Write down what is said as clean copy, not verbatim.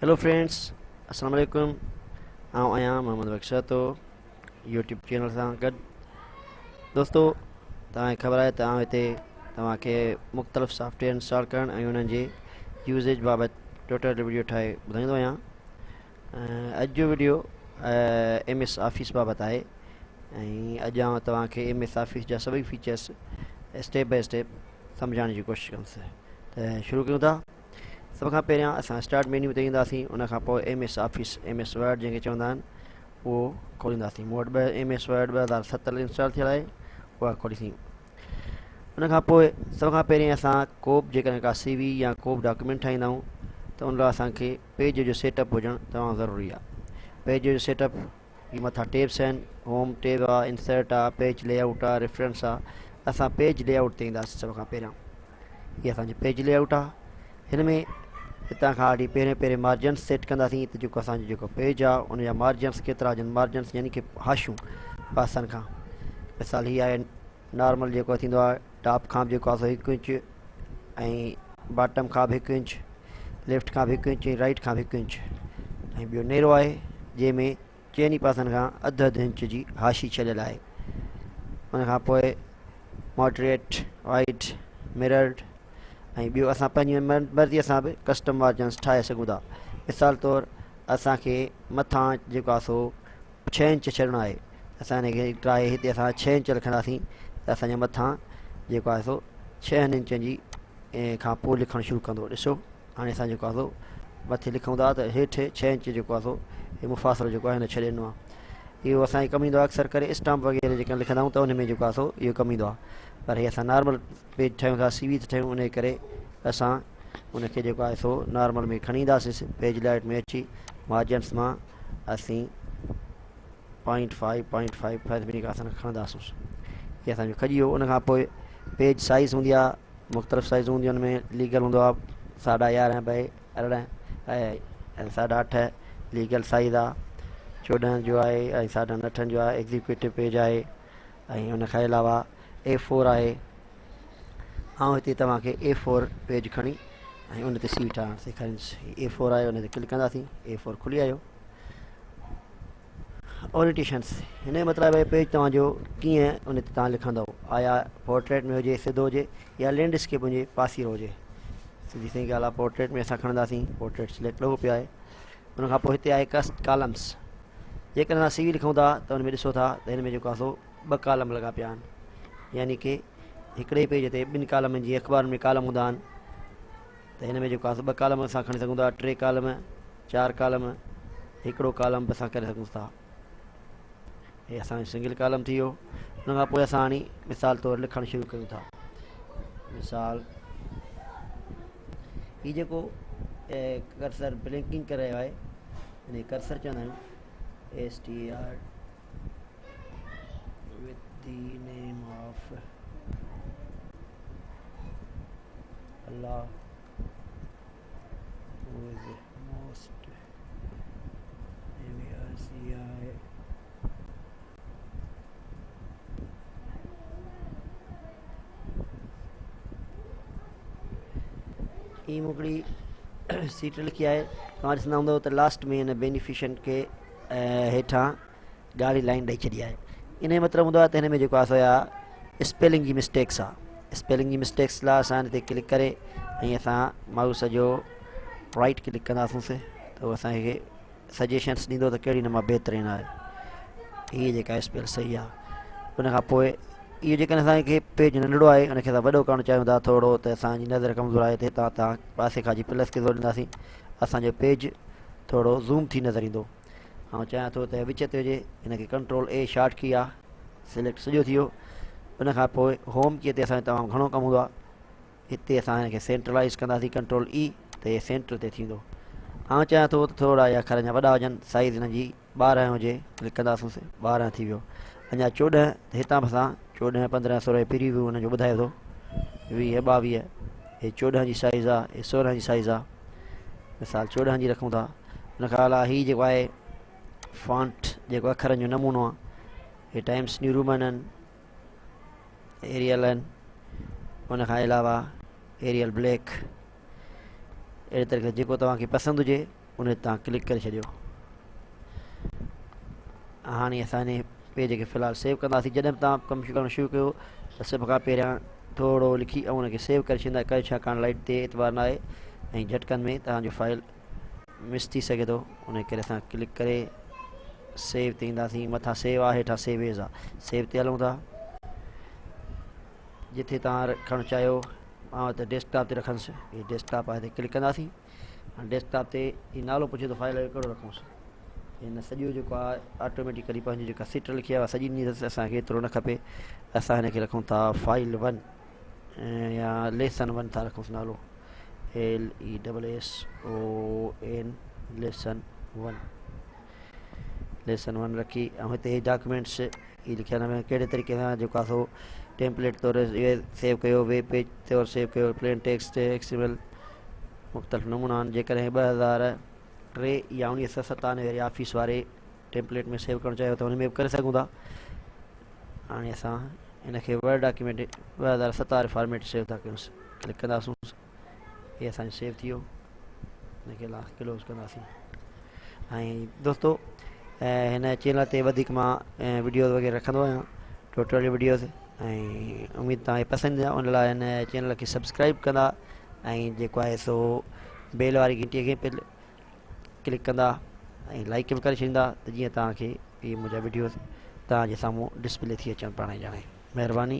Hello friends السلام عليڪم آئون آهيان محمد بخش سهتو يوٽيوب چينل سان گڏ دوستو توهان کي خبر آهي ته آئون هتي توهان کي مختلف سافٽويئر انسٽال ڪرڻ ۽ انهن جي يوزيج بابت ٽوٽل ويڊيو ٺاهي ٻڌائيندو آهيان اڄ جو ويڊيو ايم ايس آفيس بابت آهي ۽ اڄ آئون توهان کي ايم ايس آفيس جا سڀئي فيچرس اسٽيپ باء اسٽيپ سمجهائڻ جي ڪوشش ڪندس ته شروع ڪيون ٿا سڀ کان پهريان اسان اسٽارٽ مينيو تي اينداسين ان کان پوء M S office M S word جنهن کي چوندا آهن اهو کولينداسين مون وٽ ٻه ايم ايس ورڊ 2007 انسٽال ٿيل آهي اها کوليسين ان کان پوء سڀ کان پهرين اسان ڪو به جيڪڏهن ڪا سي وي يا ڪو به ڊاڪيومينٽ ٺاهيندا آهيون ته ان لاء اسانکي پيج جو سيٽ اپ هجڻ تمام ضروري آهي پيج جو سيٽ اپ هي مٿان ٽيبس آهن هوم ٽيب آهي انسرٽ آهي پيج لي آئوٽ آهي ريفرنس آهي اسان پيج لي آئوٽ تي اينداسين سڀ کان پهريان هي اسانجو پيج لي آئوٽ آهي هن ۾ هتان کان وٺي پهرين پهرين مارجنس سيٽ ڪنداسين ته جيڪو اسانجو جيڪو پيج آهي ان جا مارجنس ڪيترا هجن مارجنس يعني ڪي هاشون پاسن کان مثال هي آهي نارمل جيڪو ٿيندو آهي ٽاپ کان به جيڪو آهي سو هڪ انچ ۽ باٽم کان به هڪ انچ ليفٽ کان به هڪ انچ ۽ رائٽ کان به هڪ انچ ۽ ٻيو نيرو آهي جنهن ۾ چئني پاسن کان اڌ اڌ انچ جي هاشي ڇڏيل آهي ان کان پوء ماڊريٽ وائيڊ مررڊ ۽ ٻيو اسان پنهنجي مرضي سان به ڪسٽم مارجنس ٺاهي سگهون ٿا مثال طور اسانکي مٿان جيڪو آهي سو ڇهه انچ ڇڏڻو آهي اسان هن کي ٽراهي هتي اسان ڇهه انچ لکنداسين ته اسانجي مٿان جيڪو آهي سو ڇهن انچن جي کان پوء لکڻ شروع ڪندو ڏسو هاڻي اسان جيڪو آهي سو مٿي لکون ٿا ته هيٺ ڇهه انچ جيڪو آهي سو هي مفاصلو جيڪو آهي هن ڇڏي ڏنو آهي اهو اسان کي ڪم ايندو آهي اڪثر ڪري اسٽامپ وغيره جيڪا لکندا آهيون ته ان ۾ جيڪو آهي سو اهو ڪم ايندو آهي پر هي اسان نارمل پيج ٺاهيون ٿا سي وي ٿا ٺاهيون ان ڪري اسان ان کي جيڪو آهي سو نارمل ۾ کڻي اينداسين پيج لائٽ ۾ اچي مارجنس مان اسين point five point five five ٻنهي کان اسان کڻنداسون هي اسانجو کڄي ويو ان کان پوء پيج سائز هوندي آهي مختلف سائز هونديون ان ۾ ليگل هوندو آهي ساڍا يارهن بائي ارڙهن ۽ ساڍا اٺ ليگل سائز آهي چوڏهن جو آهي ۽ ساڍن اٺن جو آهي ايگزيڪيوٽو پيج آهي ۽ ان کان علاوه اي فور آهي آئون هتي توهان کي اي فور پيج کڻي ۽ ان تي سي ٺاهڻ سيکاريندس اي فور آهي ان تي ڪلڪ ڪنداسين اي فور کلي آيو اورينٽيشنس هن جو مطلب آهي پيج توهان جو ڪيئن ان تي توهان لکندو آيا پورٽريٽ ۾ هجي سڌو هجي يا لينڊ اسڪيپ هجي پاسيرو هجي سڌي سئي ڳالهه آهي پورٽريٽ ۾ اسان کڻنداسين پورٽريٽ سليڪٽ لڳو پيو آهي ان کان پوء هتي آهي ڪسٽ ڪالمس جيڪڏهن اسان سي وي لکون ٿا ته ان ۾ ڏسو ٿا ته هن ۾ جيڪو آهي سو ٻه ڪالم لڳا پيا آهن يعني ڪي هڪڙي پيج تي ٻن ڪالمن جي اخبارن ۾ ڪالم هوندا آهن ته هن ۾ جيڪو آهي سو ٻه ڪالم اسان کڻي سگهون ٿا ٽي ڪالم چار ڪالم هڪڙو ڪالم به اسان ڪري سگهون ٿا هي اسان جو سنگل ڪالم ٿي ويو ان کان پوء اسان هاڻي مثال طور لکڻ شروع ڪيون ٿا مثال هي جيڪو ڪرسر بلنڪنگ ڪري رهيو آهي ان کي ڪرسر چوندا آهيون S T R with the name of Allah who is most M A R C I هي مون هڪڙي سيٽ لکي آهي توهان ڏسندا هوندو ته لاسٽ ۾ هن بينيفيشنٽ کي هيٺان ڳاڙهي لائن ڏئي ڇڏي آهي ان جو مطلب هوندو آهي ته هن ۾ جيڪو آهي سو يا اسپيلنگ جي مسٽيڪس آهي اسپيلنگ جي مسٽيڪس لاء اسان هن تي ڪلڪ ڪري ۽ اسان مائوس جو رائٽ ڪلڪ ڪنداسون سي ته هو اسانکي سجيشنس ڏيندو ته ڪهڙي هن مان بهترين آهي هي جيڪا اسپيل صحيح آهي ان کان پوء اهو جيڪڏهن اسانکي پيج ننڍڙو آهي ان کي اسان وڏو ڪرڻ چاهيون ٿا ٿورو ته اسانجي نظر ڪمزور آهي ته هتان تان پاسي کان جي پلس کي زور ڏينداسين اسانجو پيج ٿورو زوم ٿي نظر ايندو آئون چاهيان ٿو ته وچ تي هجي ان کي ڪنٽرول اي شارٽ ڪي آ سليڪٽ سڄو ٿي ويو ان کان پوء هوم ڪي تي اسان تمام گهڻو ڪم هوندو آ هتي اسان هن کي سينٽرلائز ڪنداسين ڪنٽرول اي ته هي سينٽر تي ٿيندو آئون چاهيان ٿو ته ٿورا اهي اکر اڃا وڏا هجن سائيز هن جي 12 هجي ڪلڪ ڪنداسون 12 ٿي ويو اڃا 14 ته هتان به اسان 14 15 16 پري ويو هن جو ٻڌائي ٿو 20 22 هي 14 جي سائيز آ هي 16 جي سائيز آ مثال 14 جي رکون ٿا ان کان علاوه هي جيڪو آهي فانٽ جيڪو اکرن جو نمونو آهي هي ٽائمس نيو رومن آهن ايريل آهن ان کان علاوه ايريل بليڪ اهڙي طريقي سان جيڪو توهان کي پسند هجي. ان تان ڪلڪ ڪري ڇڏيو. هاڻي اسان هن پيج کي في الحال سيو ڪنداسين. جڏهن به توهان ڪم ڪرڻ شروع ڪيو ته سڀ کان پهريان ٿورو لکي ۽ ان کي سيو ڪري ڇڏيندا ڪريو، ڇاڪاڻ لائٽ تي اعتبار نه آهي ۽ جهٽڪن ۾ توهان جو فائل مس ٿي سگهي ٿو. ان ڪري اسان ڪلڪ ڪري سيو تي اينداسين. مٿان سيو آهي، هيٺان سيو ايز آهي. سيو تي هلون ٿا. جتي توهان رکڻ چاهيو، آئون هتي ڊيسڪ ٽاپ تي رکندس. هي ڊيسڪ ٽاپ آهي، هتي ڪلڪ ڪنداسين. هاڻي ڊيسڪ ٽاپ تي هي نالو پڇي ٿو فائل جو ڪهڙو رکونس. هن سڄو جيڪو آهي آٽوميٽيڪلي پنهنجي جيڪا سيٽ لکي آهي سڄي ڏني اٿس. اسان کي ايترو نه کپي. اسان هن کي رکون ٿا فائل ون يا ليسن ون ٿا رکونس نالو، L E double S O N lesson one. Lesson one رکي ۽ هتي هي ڊاڪيومينٽس هي لکيل آهن ڪهڙي طريقي سان جيڪو آهي سو ٽيمپليٽ طور سيو ڪيو، ويب پيج طور سيو ڪيو، plain text, X M L, مختلف نمونا آهن. جيڪڏهن 2003 يا 1997 واري آفيس واري ٽيمپليٽ ۾ سيو ڪرڻ چاهيو ته ان ۾ به ڪري سگهون ٿا. هاڻي اسان ان کي ورڊ ڊاڪيومينٽ 2007 واري فارميٽ سيو ٿا ڪيون. ڪلڪ ڪنداسون، هي اسانجو سيو ٿي ويو. ان کي لاس ڪلوز ڪنداسين. ۽ دوستو هن چينل تي وڌيڪ مان وڊيوز وغيره رکندو آهيان، ٽوٽل وڊيوز، ۽ اميد توهان کي پسند ايندا. ان لاء هن چينل کي سبسڪرائب ڪندا ۽ جيڪو آهي سو بيل واري گهنٽي کي ڪلڪ ڪندا ۽ لائڪ به ڪري ڇڏيندا ته جيئن توهان کي اهي منهنجا وڊيوز توهان جي سامهون ڊسپلي ٿي اچن پاڻ ئي ڄاڻي. مهرباني.